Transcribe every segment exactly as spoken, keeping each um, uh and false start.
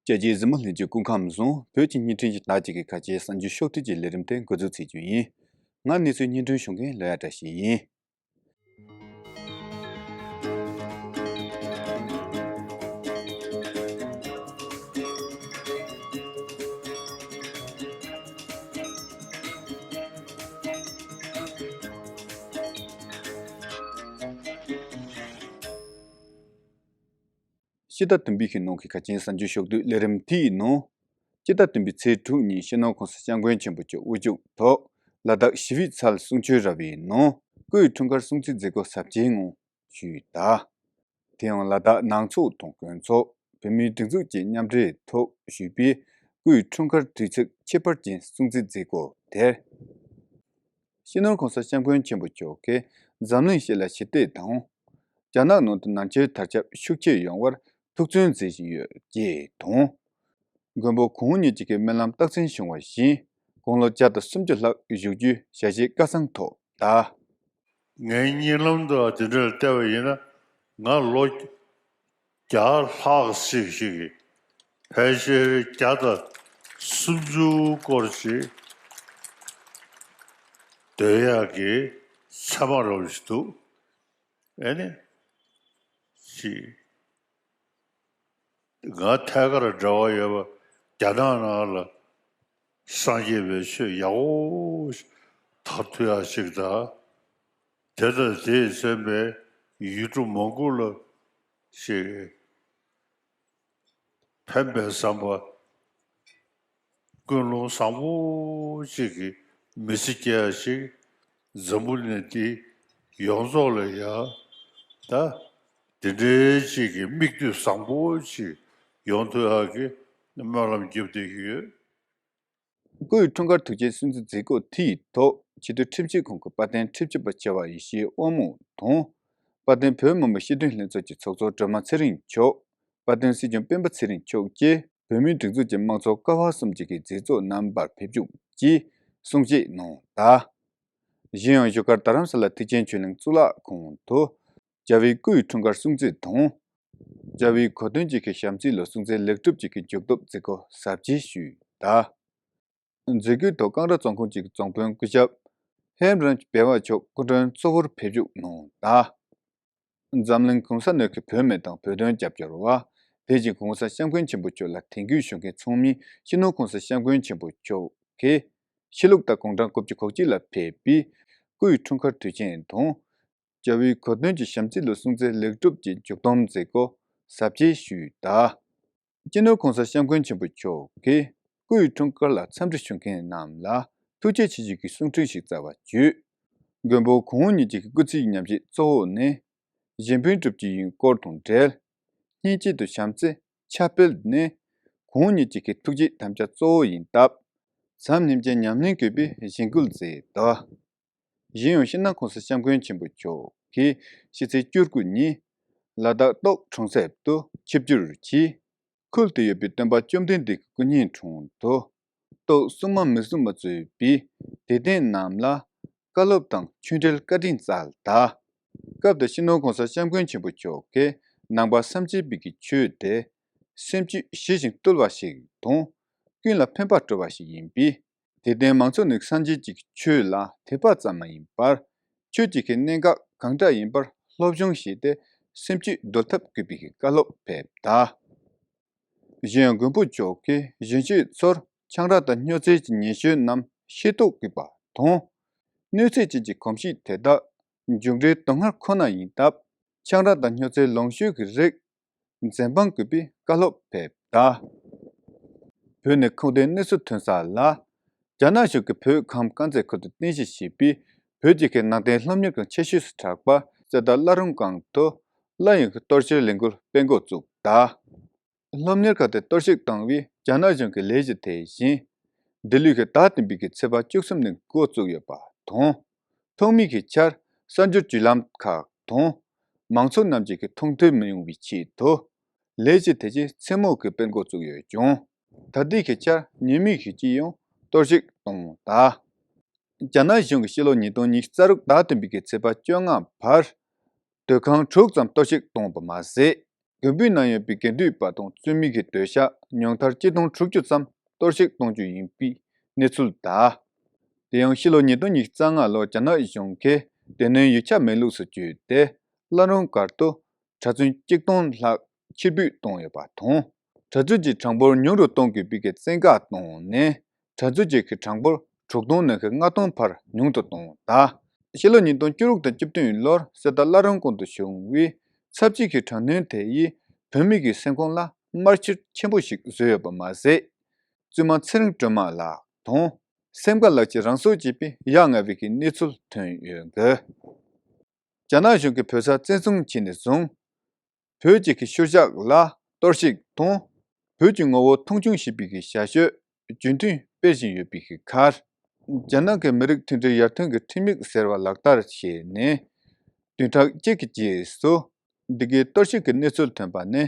རྒྱལ་སྤྱིའི་གཟིགས་མོ་ལྷན་རྒྱས་སྐུ་ཁམས་བཟང་། བོད་ཀྱི་བརྙན་འཕྲིན་ཞུ་དག་ཅིག་གི་ཁ་ཆེའི་གསར་འགྱུར་ཕྱོགས་བསྡུས་ཀྱི་ལས་རིམ་དེ་འགོ་འཛུགས་བྱེད་རྒྱུ་ཡིན། ང་གནས་ཚུལ་སྙན་སྒྲོན་ཞུ་མཁན་ལོ་ཡ་བཀྲ་ཤིས་ཡིན། ཕྱི་ཟླ་བདུན་པའི་ནང་གི་ཁ་ཆེའི་གསར་འགྱུར་ཕྱོགས་བསྡུས་ལས་རིམ་དེའི་ནང་། སྤྱི་ཟླ་བདུན་པའི་ཚེས་དྲུག་ཉིན་སྤྱི་ནོར་༸གོང་ས་༸སྐྱབས་མགོན་ཆེན་པོ་མཆོག་དབུ་བཞུགས་ཐོག་ལ་དྭགས་ཞི་བའི་ཚལ་གསུང་ཆོས་ར་བའི་ནང་སྐུའི་འཁྲུངས་སྐར་སྲུང་བརྩི་མཛད་སྒོ་གཟབ་རྒྱས་ངང་ཞུས་གདའ། དེ་ཡང་ལ་དྭགས་ནང་ཚོགས་དང་དགོན་ཚོགས་བོད་མིའི་སྒྲིག་འཛུགས་བཅས་མཉམ་འབྲེལ་ཐོག་ཞུས་པའི་སྐུའི་འཁྲུངས་སྐར་དུས་ཚིགས་ཁྱད་པར་ཅན་སྲུང་བརྩི་མཛད་སྒོ་དེར། སྤྱི་ནོར་༸གོང་ས་༸སྐྱབས་མགོན་ཆེན་པོ་མཆོག་གིས་འཛམ་གླིང་སྤྱི་ལ་ཞི་བདེ་དང་། རྒྱ་ནག་ནང་དུ་ནང་ཆོས་དར་ཁྱབ་ཤུགས་ཆེ་ཡོང་བར་ཐུགས་བརྩོན་མཛད་བཞིན་ཡོད་ཅེས་དང་། མགོན་པོ་གང་ཉིད་ཀྱི་སྨོན་ལམ་རྟགས་མཚན་བྱུང་བ་བཞིན་དགུང་ལོ་བརྒྱ་དང་སུམ་ཅུ་ལྷག་བཞུགས་རྒྱུའི་ཞལ་བཞེས་བཀའ་གསུང་ཐོབ་གདའ། ངའི་གཉིད་ལམ་དུ་དེ་འདྲར་བལྟས་པ་ཡིན་ན། ང་ལོ་བརྒྱ་ལྷག་ཞིག་ཞིག་གི་ཕལ་ཆེར་བརྒྱ་དང་སུམ་ཅུ་སྐོར་ཞིག་སྡོད་ཡག་གི་མཚན་མ་རོབ་ཞིག་འདུག་ཨེ་ནི། ཞིག་ང་ཐད་ཀར་འབྲེལ་བ་ཡོད་པ་རྒྱ་ནག་ནང་ལ་སངས་རྒྱས་པའི་ཆོས་ཡག་པོ་ཞིག་དར་ཐུབ་ཡག་ཞིག་དང་། དེ་དང་དེས་མཚོན་པའི་ཡུལ་གྲུ་མང་པོ་ལ་ཞིག་ཕན་པའི་བསམ་པ། ཀུན་སློང་བཟང་པོ་ཅིག་གི་མི་ཚེ་སྐྱེལ་ཡ་ཞིག་འཛམ་བུ་གླིང་འདི་ཡོངས་རྫོགས་ལ་ཡ་ད་དེ་འདྲའི་ཅིག་གི་མིག་ལྟོས་བཟང་པོ་ཅིག་ཡོང་ཐུབ་ཡག་གི་སྨོན་ལམ་རྒྱབ་བསྡད་ཀྱི་ཡོད། སྐུའི་འཁྲུངས་སྐར་དུས་ཆེན་སྲུང་བརྩི་མཛད་སྒོ་དེའི་ཐོག་ཆེས་མཐོའི་ཁྲིམས་ཞིབ་ཁང་གི་དཔལ་ལྡན་ཁྲི་བཅུ་པ་ཆེ་བ་ཡེ་ཤེས་དབང་མོ་དང་། དཔལ་ལྡན་བོད་མི་མང་སྤྱི་འཐུས་ལྷན་ཚོགས་ཀྱི་ཚོགས་གཙོ་སྒྲོལ་མ་ཚེ་རིང་མཆོག་དཔལ་ལྡན་སྲིད་སྐྱོང་སྤེན་པ་ཚེ་རིང་མཆོག་བཅས་བོད་མིའི་སྒྲིག་འཛུགས་ཀྱི་དམངས་གཙོ་ཀ་བ་གསུམ་གྱི་མཛད་གཙོ་རྣམ་པར་ཕེབས་བཅུག་ཅིང་གསུང་བཤད་གནང་གདའ། གཞན་ཡང་བཞུགས་སྒར་རྡ་རམ་ས་ལ་ཐེག་ཆེན་ཆོས་གླིང་གཙུག་ལག་ཁང་དུ་རྒྱལ་བའི་སྐུའི་འཁྲུངས་སྐར་སྲུང་བརྩི་དང་། རྒྱལ་བའི་གོ་སྟོན་གྱི་ཞབས་རྩིས་ལ་སྲུང་བརྩི་ལེགས་གྲུབ་ཅིག་གི་མཇུག་སྡོམ་མཛད་སྒོ་གཟབ་རྒྱས་ཞུས་གདའ། མཛད་སྒོའི་ཐོག་ཀང་ར་རྫོང་ཁོངས་ཀྱི་རྫོང་དཔོན་སྐུ་ཞབས་ཧེམ་རན་བེ་བ་མཆོག་སྐུ་མགྲོན་གཙོ་བོར་ཕེབས་བཅུག་གནང་གདའ། འཛམ་གླིང་གང་ས་ནས་ཀྱི་བོད་མི་དང་བོད་དོན་རྒྱབ་སྐྱོར་བ། དེ་བཞིན་༸གོང་ས་༸སྐྱབས་མགོན་ཆེན་པོ་མཆོག་ལ་དད་གུས་ཞུ་མཁན་ཚང་མས་སྤྱི་ནོར་༸གོང་ས་༸སྐྱབས་མགོན་ཆེན་པོ་མཆོག་གིས་ཕྱི་ལུགས་དང་གུང་ཁྲན་རྐུབ་ཀྱི་གོག་ཅིག་ལ་ཕེབས་པའི་སྐུའི་འཁྲུངས་སྐར་དུས་ཆེན་དང་། རྒྱལ་བའི་གོ་སྟོན་གྱི་ཞབས་རྩིས་ལ་སྲུང་བརྩི་ལེགས་གྲུབ་ཀྱི་མཇུག་སྡོམ་མཛད་སྒོ་གཟབ་རྒྱས་ཞུས་གདའ། སྤྱི་ནོར་༸གོང་ས་༸སྐྱབས་མགོན་ཆེན་པོ་མཆོག་གིས་སྐུའི་འཁྲུངས་སྐར་ལ་འཚམས་འདྲི་ཞུ་མཁན་རྣམས་ལ་ཐུགས་རྗེ་ཆེ་ཞུ་གི་གསུང་འཕྲིན་ཞིག་སྩལ་བ་བརྒྱུད། མགོན་པོ་གང་ཉིད་ཀྱི་སྐུ་ཚེའི་ཉམས་ཞིབ་གཙོ་བོ་ནི། གཞན་ཕན་སྒྲུབ་ཀྱི་ཡིན་སྐོར་དང་འབྲེལ། སྙིང་བཅུད་དུ་བྱམས་བརྩེ་ཁྱབ་སྤེལ་ནི། གང་ཉིད་ཀྱི་ཐུགས་རྗེ་དམ་བཅའ་གཙོ་བོ་ཡིན་སྟབས། བྱམས་སྙིང་རྗེ་ཉམས་ལེན་དགོས་པའི་གཞེན་སྐུལ་མཛད་དོ། གཞན་ཡང་སྤྱི་ནོར་༸གོང་ས་༸སྐྱབས་མགོན་ཆེན་པོ་མཆོག་གིས་ཕྱི་ཚེས་བཅུ་དགུ་ཉིན་ལ་དྭགས་ཏོག་གྲོང་གསེབ་ཏུ་ཆིབས་བསྒྱུར་གྱིས། ཁུལ་དུ་ཡོད་པའི་སྟོན་པ་བཅོམ་ལྡན་འདས་ཀྱི་སྐུ་བརྙན་དྲུང་དུ་ཏོག་སྲུང་མ་མི་གསུམ་པ་གཙོས་པའི་དད་ལྡན་རྣམས་ལ་བཀའ་སློབ་དང་ཆོས་འབྲེལ་བཀའ་དྲིན་སྩལ་གདའ། སྐབས་དེར་སྤྱི་ནོར་༸གོང་ས་༸སྐྱབས་མགོན་ཆེན་པོ་མཆོག་གིས་ནང་པ་སེམས་བསྐྱེད་པའི་གི་ཆོས་དེ་སེམས་རྒྱུད་ཞི་ཞིང་དུལ་བ་ཞིག་དང་། ཀུན་ལ་ཕན་པ་སྒྲུབ་པ་ཞིག་ཡིན་པས། དད་ལྡན་མང་ཚོགས་ནི་སངས་རྒྱས་ཀྱི་ཆོས་ལ་དད་པ་ཙམ་མ་ཡིན་པར། ཆོས་ཀྱི་གནད་འགག་གང་འདྲ་ཡིན་པར་སློབ་སྦྱོང་བྱས་ཏེ་སེམས་རྒྱུད་འདུལ་ཐབས་དགོས་པའི་བཀའ་སློབ་ཕེབས་གདའ། གཞན་ཡང་མགོན་པོ་མཆོག་གིས་གཞོན་སྐྱེས་ཚོར་ཆང་རག་དང་སྨྱོ་རྫས་ཀྱི་ཉེས་སྤྱོད་རྣམས་ཤེས་རྟོགས་དགོས་པ་དང་། གནོད་འཚེ་ཅན་གྱི་གོམས་གཤིས་དེ་དག་མཇུག་འབྲས་སྡུག་བསྔལ་ཁོ་ན་ཡིན་སྟབས། ཆང་རག་དང་སྨྱོ་རྫས་ལོངས་སྤྱོད་ཀྱི་རིགས་འཛེམ་དཔང་དགོས་པའི་བཀའ་སློབ་ཕེབས་གདའ། བོད་ནས་ཁུངས་ལྡན་གནས་ཚུལ་ཐོན་གསལ་ལ། རྒྱ་ནག་གཞུང་གིས་བོད་ཁམས་དཀར་མཛེས་ཁུལ་དུ་རྟེན་གཞི་བྱས་པའི་བོད་ཀྱི་ནང་བསྟན་སློབ་གཉེར་ཁང་ཆེ་ཤོས་སུ་གྲགས་པ་རྩེ་ད་བླ་རུང་སྒང་དུ་སླར་ཡང་གཏོར་བཤིག་ལས་འགུལ་སྤེལ་འགོ་བཙུགས་གདའ། སློབ་གཉེར་ཁང་དེ་གཏོར་བཤིག་བཏང་བའི་རྒྱ་ནག་གཞུང་གི་ལས་གཞི་དེ་བཞིན། འདི་ལོའི་ཟླ་བདུན་པའི་ཚེས་པ་བཅུ་གསུམ་ནས་འགོ་བཙུགས་ཡོད་པ་དང་། ཐོག་མའི་ཆར་གསར་འགྱུར་བརྒྱུད་ལམ་ཁག་དང་། མང་ཚོགས་རྣམས་ཀྱིས་མཐོང་ཐོས་མི་ཡོང་བའི་ཆེད་དུ། ལས་གཞི་དེ་ཆེས་མཚན་མོ་གི་སྤེལ་འགོ་བཙུགས་ཡོད་ཀྱང་། ད་ལྟའི་ཆར་ཉི་མའི་ཞིག་ཅིག་ཡང་གཏོར་བཤིག་བཏང་གདའ། རྒྱ་ནག་གཞུང་གིས་ཕྱི་ལོ་ཉིས་སྟོང་ཉི་ཤུ་རྩ་དྲུག་ཟླ་བདུན་པའི་ཚེས་པ་བཅོ་ལྔ་བར། སྡོད་ཁང་དྲུག་ཙམ་གཏོར་བཤིག་བཏང་བ་མ་ཟད། ལྡུམ་བུའི་ནང་ཡོད་པའི་དགེ་འདུན་པ་དང་བཙུན་མའི་གི་སྡོད་ཤག་ཉུང་མཐར་གཅིག་སྟོང་དྲུག་ཅུ་ཙམ་གཏོར་བཤིག་གཏོང་རྒྱུ་ཡིན་པའི་གནས་ཚུལ་དང་། དེ་ཡང་ཕྱི་ལོ་ཉིས་སྟོང་ཉི་ཤུ་རྩ་ལྔ་ལོར་རྒྱ་ནག་གཞུང་གིས་སྡེ་སྣོད་ཡིག་ཆ་མེད་ལུགས་སུ་བརྗོད་དེ། བླ་རུང་སྒར་དུ་གྲྭ་བཙུན་གཅིག་སྟོང་ལྷག་ཕྱིར་འབུད་བཏང་ཡོད་པ་དང་། གྲྭ་བཙུན་གྱི་གྲངས་འབོར་ཉུང་རུ་གཏོང་དགོས་པའི་གི་བཙན་བཀའ་བཏང་ནས། གྲྭ་བཙུན་གྱི་གི་གྲངས་འབོར་དྲུག་སྟོང་ནས་གི་ལྔ་སྟོང་བར་ཉུང་དུ་བཏང་བ་དང་། ཕྱི་ལོ་ཉིས་སྟོང་བཅུ་དྲུག་དང་བཅུ་བདུན་ལོར་གསེར་རྟ་བླ་རུང་ཀོང་དུ་བྱུང་བའི་ཚབས་ཆེའི་གི་དྲག་གནོན་དེ་ཡིས་བོད་མི་གི་སེམས་ཁོང་ལ་དམར་ཕྱིར་ཆེན་པོ་ཞིག་བཟོས་ཡོད་པ་མ་ཟད། བཙུན་མ་ཚེ་རིང་སྒྲོལ་མ་ལགས་དང་། སེམས་དགའ་ལགས་ཀྱི་རང་སྲོག་བཅད་པའི་ཡ་ང་བའི་གི་གནས་ཚུལ་ཐོན་ཡོད་འདུག་རྒྱ་ནག་གཞུང་གིས་བོད་ས་བཙན་བཟུང་བྱས་ནས་བཟུང་། བོད་ཀྱི་གི་ཤུལ་བཞག་ལ་གཏོར་བཤིག་དང་། བོད་ཀྱི་ངོ་བོ་མཐོང་ཆུང་བྱེད་པའི་གི་བྱ་སྤྱོད་རྒྱུན་མཐུད་སྤེལ་བཞིན་ཡོད་པའི་གི་ཁར། རྒྱ་ནག་གི་མི་རིགས་མཐུན་སྒྲིལ་ཡར་ཐོན་གྱི་ཁྲིམས་ཡིག་ཟེར་བ་ལག་བསྟར་བྱས་ནས། བདུན་ཕྲག་གཅིག་གི་རྗེས་སུ། འདི་གའི་གཏོར་བཤིག་གི་གནས་ཚུལ་ཐོན་པ་ནི།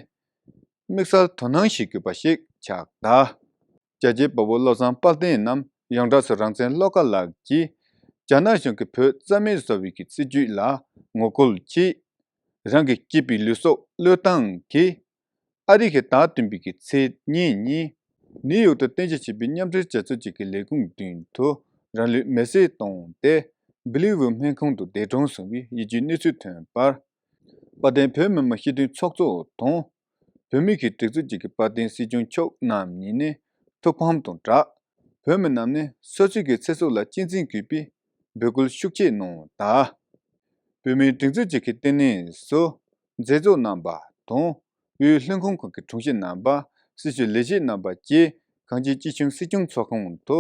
དམིགས་བསལ་དོ་སྣང་བྱེད་དགོས་པ་ཞིག་ཆགས་གདའ། རྒྱལ་གཅེས་དཔའ་བོ་བློ་བཟང་དཔལ་ལྡན་ནམ་ཡོངས་གྲགས་སུ་རང་བཙན་བློ་དགའ་ལགས་ཀྱིས། རྒྱ་ནག་གཞུང་གིས་བོད་རྩ་མེད་བཟོ་བའི་གི་སྲིད་ཇུས་ལ་ངོ་རྒོལ་གྱིས། རང་གི་སྐྱེས་པའི་ལུས་སྲོག་བློས་བཏང་གིས། ཨ་རི་གི་ཟླ་བདུན་པའི་གི་ཚེས་གཉིས་ཉིན། ནིའུ་ཡོག་ཏུ་རྟེན་གཞི་བྱས་པའི་མཉམ་འབྲེལ་རྒྱལ་ཚོགས་ཀྱི་གི་ལས་ཁུངས་མདུན་དུ་རང་ལུས་མེར་སྲེག་བཏང་སྟེ། བྷི་ལི་ཝུ་སྨན་ཁང་དུ་འདས་གྲོངས་སོང་བའི་ཡིད་སྐྱོའི་གནས་ཚུལ་ཐོན་པར། དཔལ་ལྡན་བོད་མི་མང་སྤྱི་མཐུན་ཚོགས་གཙོ་དང་། བོད་མི་གི་སྒྲིག་འཛུགས་ཀྱི་གི་དཔལ་ལྡན་སྲིད་སྐྱོང་མཆོག་རྣམ་གཉིས་ནས་ཐུགས་ཕམ་དང་སྦྲགས། བོད་མི་རྣམས་ནས་སོ་སོའི་གི་ཚེ་སྲོག་ལ་གཅེས་འཛིན་དགོས་པའི་འབོད་སྐུལ་ཤུགས་ཆེ་གནང་བ་དང་། བོད་མིའི་སྒྲིག་འཛུགས་ཀྱི་གི་ལྟེ་གནས་སུ་མཛད་གཙོ་རྣམ་པ་དང་། དབུས་ལྷན་ཁང་ཁག་གི་དྲུང་ཆེ་རྣམ་པ། སྲི་ཞུ་ལས་བྱེད་རྣམ་པ་བཅས་གངས་ཅན་སྐྱིད་གཤོངས་སྲིད་སྐྱོང་ཚོགས་ཁང་དུ།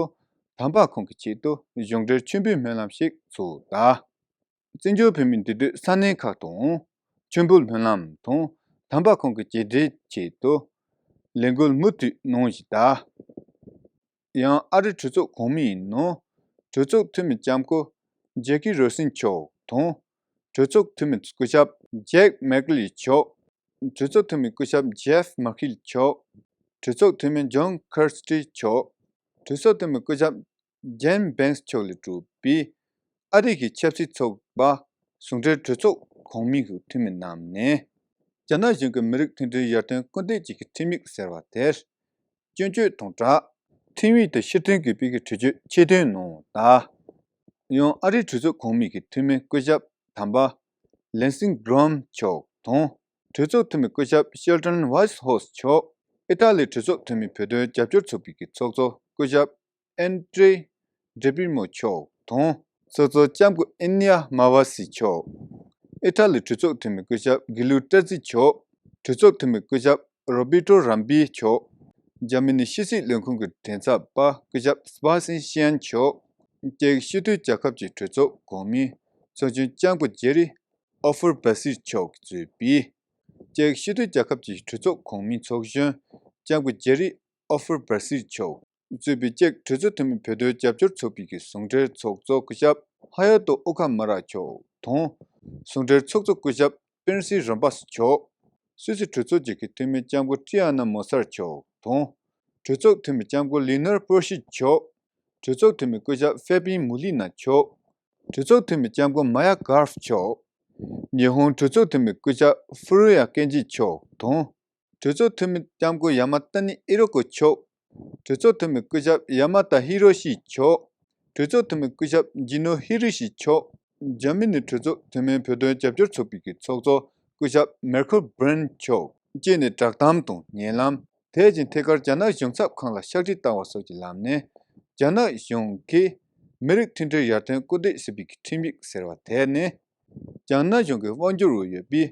དམ་པ་ཁོང་གི་ཆེད་དུ་གཞུང་འབྲེལ་མཆོད་འབུལ་སྨོན་ལམ་ཞིག་ཚོགས་གདའ། བཙན་བྱོལ་བོད་མིའི་འདུས་སྡོད་ས་གནས་ཁག་དུའང་མཆོད་འབུལ་སྨོན་ལམ་དང་། དམ་པ་ཁོང་གི་རྗེས་དྲན་ཆེད་དུ་ལས་འགུལ་མུ་མཐུད་གནང་བཞིན་གདའ། ཡང་ཨ་རིའི་གྲོས་ཚོགས་གོང་མའི་ནང་གྲོས་ཚོགས་འཐུས་མི་ལྕམ་སྐུ་ཇེ་ཀི་རོ་སིན་མཆོག་དང་། གྲོས་ཚོགས་འཐུས་མི་སྐུ་ཞབས་ཇེག་མེག་ལི་མཆོག་གྲོས་ཚོགས་འཐུས་མི་སྐུ་ཞབས་ཇེབ་མར་ཁིལ་མཆོག་གྲོས་ཚོགས་འཐུས་མི་ཇོན་ཁར་སི་ཏི་མཆོག་གྲོས་ཚོགས་འཐུས་མི་སྐུ་ཞབས་ཇན་བེང་སི་མཆོག་ལས་གྲུབ་པའི་ཨ་རི་གི་ཆབ་སྲིད་ཚོགས་པ་ཟུང་འབྲེལ་གྲོས་ཚོགས་གོང་མའི་གི་འཐུས་མི་རྣམས་ནས། རྒྱ་ནག་གཞུང་གི་མི་རིགས་མཐུན་སྒྲིལ་ཡར་ཐོན་སྐུལ་འདེད་ཅིག་གི་ཁྲིམས་ཡིག་ཟེར་བ་དེར་སྐྱོན་བརྗོད་དང་སྦྲགས། ཁྲིམས་ཡིག་དེ་ཕྱིར་འཐེན་དགོས་པའི་གི་གྲོས་ཆོད་ཆེད་བཏོན་གནང་བ་དང་། ཡང་ཨ་རིའི་གྲོས་ཚོགས་གོང་མའི་གི་འཐུས་མི་སྐུ་ཞབས་དམ་པ་ལིན་སི་གྷི་རམ་མཆོག་དང་། གྲོས་ཚོགས་འཐུས་མི་སྐུ་ཞབས་ཤེལ་ཏོན་ཝེ་སི་ཧོ་སི་མཆོག་ཨི་ཏཱ་ལིའི་གྲོས་ཚོགས་འཐུས་མི་བོད་དོན་རྒྱབ་སྐྱོར་ཚོགས་པའི་གི་ཚོགས་གཙོ་སྐུ་ཞབས་ཨན་ཏྲེ་ཌེ་པི་མོ་མཆོག་དང་། ཚོགས་གཙོ་ལྕམ་སྐུ་ཨེན་ཡ་མ་ཝ་སི་མཆོག་ཨི་ཏཱ་ལིའི་གྲོས་ཚོགས་འཐུས་མི་སྐུ་ཞབས་གྷི་ལུ་ཏྲ་ཛི་མཆོག་གྲོས་ཚོགས་འཐུས་མི་སྐུ་ཞབས་རོ་བྷི་ཏོ་རམ་བྷི་མཆོག་རྒྱ་མི་ནི་ཕྱི་སྲིད་ལས་ཁུངས་ཀྱི་མགྲིན་ཚབ་པ་སྐུ་ཞབས་སྦ་སིན་ཤི་ཡན་མཆོག་ཅེཀ་སྤྱི་མཐུན་རྒྱལ་ཁབ་ཀྱི་གྲོས་ཚོགས་གོང་མའི་ཚོགས་གཞོན་ལྕམ་སྐུ་ཇེ་རི་ཨོ་ཧྥུར་བ་སིར་མཆོག་གིས་གཙོས་པའི། ཅེཀ་སྤྱི་མཐུན་རྒྱལ་ཁབ་ཀྱི་གྲོས་ཚོགས་གོང་མའི་ཚོགས་གཞོན་ལྕམ་སྐུ་ཇེ་རི་ཨོ་ཧྥུར་བ་སིར་མཆོག་གཙོས་པའི་ཅེཀ་གྲོས་ཚོགས་འཐུས་མི་བོད་དོན་རྒྱབ་སྐྱོར་ཚོགས་པའི་གི་ཟུང་འབྲེལ་ཚོགས་གཙོ་སྐུ་ཞབས་ཧ་ཡ་ཏོ་ཨུ་ཁ་མ་ར་མཆོག་དང་། ཟུང་འབྲེལ་ཚོགས་གཙོ་སྐུ་ཞབས་པེན་སི་རོམ་པ་སི་མཆོག་སུད་སི་གྲོས་ཚོགས་ཀྱི་གི་འཐུས་མི་ལྕམ་སྐུ་ཀྲི་ཡ་ན་མོ་སར་མཆོག་དང་། གྲོས་ཚོགས་འཐུས་མི་ལྕམ་སྐུ་ལི་ནར་པོར་ཤི་མཆོག་གྲོས་ཚོགས་འཐུས་མི་སྐུ་ཞབས་ཧྥེ་པིན་མུ་ལི་ན་མཆོག་གྲོས་ཚོགས་འཐུས་མི་ལྕམ་སྐུ་མ་ཡ་གྷར་ཕ་མཆོག་ཉི་ཧོང་གྲོས་ཚོགས་འཐུས་མི་སྐུ་ཞབས་ཧྥུ་རུ་ཡ་ཀེན་ཇི་མཆོག་དང་། གྲོས་ཚོགས་འཐུས་མི་ལྕམ་སྐུ་ཡ་མ་ཏ་ནི་ཨི་རོ་ཀོ་མཆོག་གྲོས་ཚོགས་འཐུས་མི་སྐུ་ཞབས་ཡ་མ་ཏ་ཧི་རོ་ཤི་མཆོག་གྲོས་ཚོགས་འཐུས་མི་སྐུ་ཞབས་ཇི་ནོ་ཧི་རི་ཤི་མཆོག་རྒྱ་མི་ནི་གྲོས་ཚོགས་འཐུས་མི་བོད་དོན་རྒྱབ་སྐྱོར་ཚོགས་པའི་གི་ཚོགས་གཙོ་སྐུ་ཞབས་མེར་ཁུལ་བྷི་རན་མཆོག་བཅས་ནས་བསྒྲགས་གཏམ་དང་ཉེ་ལམ། དེ་བཞིན་ཐད་ཀར་རྒྱ་ནག་གཞུང་ཚབ་ཁང་ལ་ཕྱག་བྲིས་བཏང་བ་སོགས་ཀྱི་ལམ་ནས། རྒྱ་ནག་གཞུང་གིས་མི་རིགས་མཐུན་སྒྲིལ་ཡར་ཐོན་སྐུལ་འདེད་ཟེར་བའི་གི་ཁྲིམས་ཡིག་ཟེར་བ་དེ་ནི། རྒྱ་ནག་གཞུང་གི་དབང་སྒྱུར་འོག་ཡོད་པའི་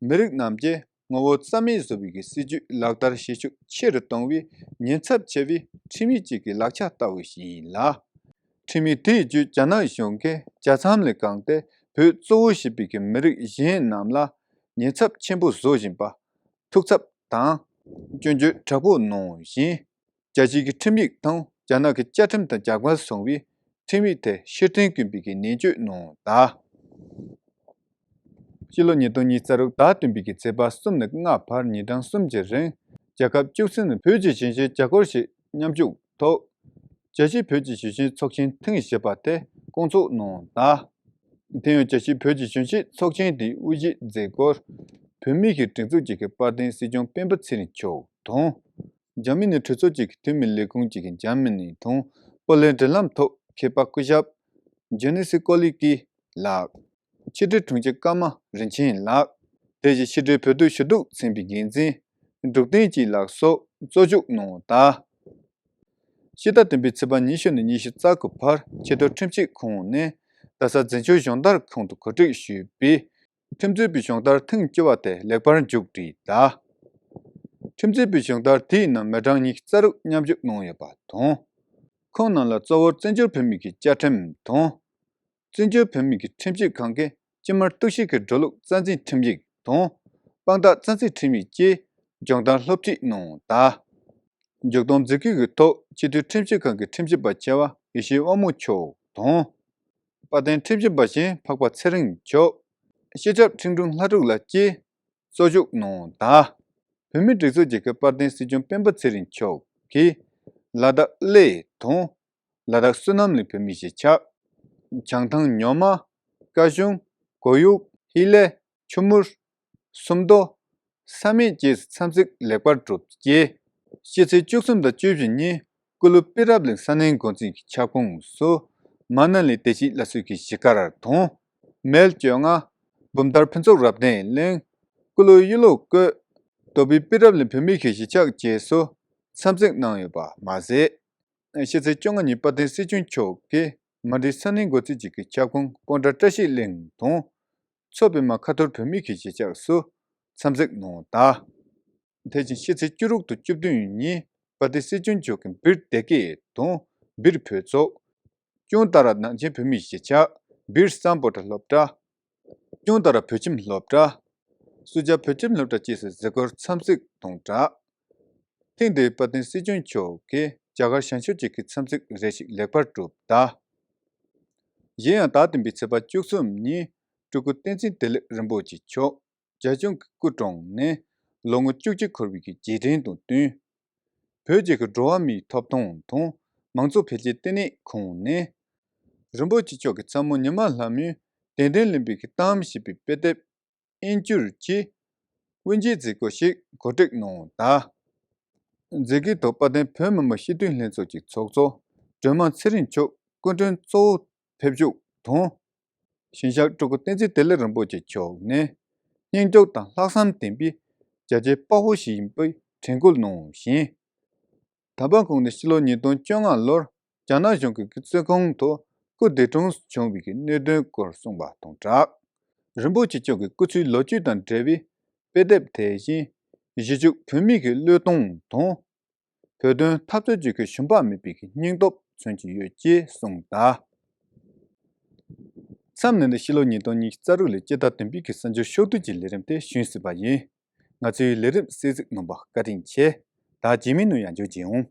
མི་རིགས་རྣམས་ཀྱི་ངོ་བོ་རྩ་མེད་བཟོ་བའི་གི་སྲིད་ཇུས་ལག་བསྟར་བྱེད་ཤུགས་ཆེ་རུ་གཏོང་བའི་ཉེན་ཚབས་ཆེ་བའི་ཁྲིམས་ཡིག་ཅིག་གི་ལག་ཆ་ལྟ་བུ་ཞིག་ཡིན་ལ། ཁྲིམས་ཡིག་དེའི་བརྒྱུད་རྒྱ་ནག་གཞུང་གིས་རྒྱལ་མཚམས་ལས་བཀང་སྟེ་བོད་གཙོ་བོ་བྱས་པའི་གི་མི་རིགས་གཞན་རྣམས་ལ་ཉེན་ཚབས་ཆེན་པོ་བཟོ་བཞིན་པ་ཐུགས་འཚབ་དང་སྐྱོན་བརྗོད་དྲག་པོ་གནང་བཞིན། རྒྱལ་སྤྱིའི་གི་ཁྲིམས་ཡིག་དང་རྒྱ་ནག་གི་བཅའ་ཁྲིམས་དང་རྒྱབ་འགལ་སོང་བའི་ཁྲིམས་ཡིག་དེ་ཕྱིར་འཐེན་དགོས་པའི་གི་ནན་བརྗོད་གནང་གདའ། ཕྱི་ལོ་ཉིས་སྟོང་ཉི་ཤུ་རྩ་དྲུག་ཟླ་བདུན་པའི་གི་ཚེས་པ་གསུམ་ནས་ལྔ་བར་ཉིན་གྲངས་གསུམ་གྱི་རིང་རྒྱལ་ཁབ་བཅུ་གསུམ་ནས་བོད་ཀྱི་གཞོན་སྐྱེས་བརྒྱ་སྐོར་ཞིག་མཉམ་ཞུགས་ཐོག་རྒྱལ་སྤྱིའི་བོད་ཀྱི་གཞོན་སྐྱེས་ཚོགས་ཆེན་ཐེངས་བཞི་པ་དེ་བསྐོང་ཚོགས་གནང་གདའ། དེ་ཡང་རྒྱལ་སྤྱིའི་བོད་ཀྱི་གཞོན་སྐྱེས་ཚོགས་ཆེན་དེའི་དབུ་འབྱེད་མཛད་སྒོར། བོད་ བོད་མི་གི་སྒྲིག་འཛུགས་ཅིག་གི་དཔལ་ལྡན་སྲིད་སྐྱོང་སྤེན་པ་ཚེ་རིང་མཆོག་དང་། འཇར་མ་ནི་གྲོས་ཚོགས་ཅིག་གི་འཐུས་མི་ལས་ཁུངས་ཅིག་གི་འཇར་མ་ནི་དང་པོ་ལན་འབྲེལ་ལམ་ཐོག་མཁས་པ་སྐུ་ཞབས་ཇོ་ནེ་སི་ཀོ་ལི་ཀི་ལགས། ཕྱི་དྲིལ་དྲུང་ཆེ་ཀརྨ་རིན་ཆེན་ལགས། དེ་བཞིན་ཕྱི་དྲིལ་བོད་དོན་ཞུ་གཏུག་ཚན་པའི་འགན་འཛིན་འབྲུག་བསྟན་སྐྱིད་ལགས་སོགས་གཙོ་བཞུགས་གནང་གདའ། ཕྱི་ཟླ་བདུན་པའི་ཚེས་པ་ཉི་ཤུ་ནས་ཉི་ཤུ་རྩ་དགུ་བར་ཆེས་མཐོའི་ཁྲིམས་ཞིབ་ཁང་ནས་རྡ་ས་འཛིན་སྐྱོང་སྦྱོང་བརྡར་ཁང་དུ་གོ་སྒྲིག་ཞུས་པའི་ཁྲིམས་རྩོད་པའི་སྦྱོང་བརྡར་ཐེངས་བཅུ་བ་དེ་ལེགས་པར་མཇུག་བསྒྲིལ་གདའ། ཁྲིམས་རྩོད་པའི་སྦྱོང་བརྡར་དེའི་ནང་མི་གྲངས་ཉི་ཤུ་རྩ་དྲུག་མཉམ་ཞུགས་གནང་ཡོད་པ་དང་། ཁོང་རྣམས་ལ་གཙོ་བོར་བཙན་བྱོལ་བོད་མི་གི་བཅའ་ཁྲིམས་དང་། བཙན་བྱོལ་བོད་མི་གི་ཁྲིམས་ཞིབ་ཁང་གི་སྤྱི་དམངས་གཏུག་བཤེར་གྱི་འགྲོ་ལུགས་རྩ་འཛིན་ཁྲིམས་ཡིག་དང་། དཔང་རྟགས་རྩ་འཛིན་ཁྲིམས་ཡིག་བཅས་སྦྱོང་བརྡར་སློབ་ཁྲིད་གནང་གདའ། མཇུག་སྡོམ་མཛད་སྒོའི་ཐོག་སྤྱི་འཐུས་ཁྲིམས་ཞིབ་ཁང་གི་ཁྲིམས་ཞིབ་པ་ཆེ་བ་ཡེ་ཤེས་དབང་མོ་མཆོག་དང་། དཔལ་ལྡན་ཁྲིམས་ཞིབ་པ་གཞན་འཕགས་པ་ཚེ་རིང་མཆོག་སྤྱི་ཁྱབ་ཁྲིམས་དྲུང་ལྷ་དྲུག་ལགས་བཅས་གཙོ་བཞུགས་གནང་གདའ། བོད་མིའི་སྒྲིག་འཛུགས་ཀྱི་དཔལ་ལྡན་སྲིད་སྐྱོང་སྤེན་པ་ཚེ་རིང་མཆོག་གིས་ལ་དྭགས་གླེ་དང་། ལ་དྭགས་བསོད་ནམས་གླིང་བོད་མིའི་གཞིས་ཆགས། བྱང་ཐང་ཉོ་མ། ཀ་གཞུང་། གོ་ཡུག་ཧི་ལེ། ཆུ་མུར། སུམ་མདོ། ས་སྨད་བཅས་སུ་འཚམས་གཟིགས་ལེགས་པར་གྲུབ་རྗེས། ཕྱི་ཚེས་བཅུ་གསུམ་དང་བཅུ་བཞི་ཉིན་ཀུ་ལུ་སྤི་རབ་གླིང་ས་གནས་འགོ་འཛིན་གྱི་ཁྱབ་ཁོངས་སུ་མ་ན་ལི་བདེ་སྐྱིད་བླ་སྲོག་གི་གཞིས་སྒར་དང་། མལ་བཅོ་ལྔ། འབུམ་ཐར་ཕུན་ཚོགས་རབ་བརྟན་གླིང་། ཀུ་ལུ་གཡུ་ལོ་བཀོད། དོ་པི་སྤི་རབ་གླིང་བོད་མིའི་གཞིས་ཆགས་བཅས་སུ་འཚམས་གཟིགས་གནང་ཡོད་པ་མ་ཟད། ཕྱི་ཚེས་བཅོ་ལྔ་ཉིན་དཔལ་ལྡན་སྲིད་སྐྱོང་མཆོག་གིས་མ་ཌི་ས་གནས་འགོ་འཛིན་ཅིག་གི་ཁྱབ་ཁོངས་སྤོན་ཊ་བཀྲ་ཤིས་གླིང་དང་། མཚོ་པདྨ་ཁ་ཐོར་བོད་མིའི་གཞིས་ཆགས་སུ་འཚམས་གཟིགས་གནང་གདའ། དེ་བཞིན་ཕྱི་ཚེས་བཅུ་དྲུག་དང་བཅུ་བདུན་ཉིན་དཔལ་ལྡན་སྲིད་སྐྱོང་མཆོག་གིས་སྦིར་སྡེ་དགེ་དང་སྦིར་བོད་ཚོགས། ཅུང་ཏཱ་ར་ནང་ཆེན་བོད་མིའི་གཞིས་ཆགས་སྦིར་སམ་བྷོ་ཊ་སློབ་གྲྭ། ཅུང་ཏཱ་ར་བོད་ཁྱིམ་སློབ་གྲྭ། སུ་ཇཱ་བོད་ཁྱིམ་སློབ་གྲྭ་བཅས་སུ་གཟིགས་སྐོར་འཚམས་གཟིགས་དང་སྦྲགས། ཐེངས་འདིའི་དཔལ་ལྡན་སྲིད་སྐྱོང་མཆོག་གིས་རྒྱ་གར་གཞན་ཕྱོགས་ཅིག་གི་འཚམས་གཟིགས་རེ་ཞིག་ལེགས་པར་གྲུབ་གདའ། གཞན་ཡང་ཟླ་བདུན་པའི་ཚེས་པ་བཅུ་གསུམ་ཉིན་སྤྲུལ་སྐུ་བསྟན་འཛིན་བདེ་ལེགས་རིན་པོ་ཆེ་མཆོག་རྒྱ་གཞུང་གི་སྐུ་གྲོངས་ནས་ལོ་ངོ་བཅུ་གཅིག་འཁོར་བའི་རྗེས་དྲན་དང་བསྟུན། བོད་ཀྱི་འགྲོ་བ་མིའི་ཐོབ་ཐང་དང་མང་གཙོ་འཕེལ་རྒྱས་ལྟེ་གནས་ཁང་ནས། རིན་པོ་ཆེ་མཆོག་གི་ཚ་མོ་ཉི་མ་ལྷ་མོས་བདེན་དོན་ལེན་པའི་གཏམ་ཞེས་པའི་དཔེ་དེབ་དབྱིན་བསྒྱུར་གྱི་དབུ་འབྱེད་མཛད་སྒོ་ཞིག་གོ་སྒྲིག་གནང་གདའ། མཛད་སྒོའི་ཐོག་དཔལ་ལྡན་བོད་མི་མང་སྤྱི་འཐུས་ལྷན་ཚོགས་ཀྱི་ཚོགས་གཙོ་སྒྲོལ་མ་ཚེ་རིང་མཆོག་སྐུ་མགྲོན་གཙོ་བོ་ཕེབས་ཞུགས་དང་། ཞིང་གཤེགས་སྤྲུལ་སྐུ་བསྟན་འཛིན་བདེ་ལེགས་རིན་པོ་ཆེ་མཆོག་ནས་སྙིང་སྟོབས་དང་ལྷག་བསམ་ལྡན་པའི་རྒྱ་ཆེའི་དཔའ་བོ་ཞིག་ཡིན་པའི་དྲན་སྐུལ་གནང་ཞིང་། ད་བར་ཁོང་ནས་ཕྱི་ལོ་ཉིས་སྟོང་བཅོ་ལྔ་ལོར་རྒྱ་ནག་གཞུང་གི་བཙོན་ཁང་དུ་སྐུ་འདས་གྲོངས་བྱུང་བའི་གནད་དོན་སྐོར་གསུངས་པ་དང་སྦྲགས། རིན་པོ་ཆེ་མཆོག་གི་སྐུ་ཚེའི་ལོ་རྒྱུས་དང་འབྲེལ་བའི་དཔེ་དེབ་དེ་བཞིན་གཞིས་བཞུགས་བོད་མི་གི་བློས་གཏོང་དང་། བོད་དོན་འཐབ་རྩོད་བྱེད་མཁན་ཞུམ་པ་མེད་པའི་སྙིང་སྟོབས་མཚོན་གྱི་ཡོད་ཅེས་གསུངས་གདའ། མཚམས་འདི་ནས་ཕྱི་ལོ་ཉིས་སྟོང་ཉི་ཤུ་རྩ་དྲུག་ལོའི་སྤྱི་ཟླ་བདུན་པའི་གི་གསར་འགྱུར་ཕྱོགས་བསྡུས་ཀྱི་ལས་རིམ་དེ་ཞུས་ཟིན་པ་ཡིན། ང་ཚོའི་ལས་རིམ་གསན་གཟིགས་གནང་བར་བཀའ་དྲིན་ཆེ། ད་རྗེས་མའི་ནང་ཡང་བསྐྱར་མཇལ་ཡོང་།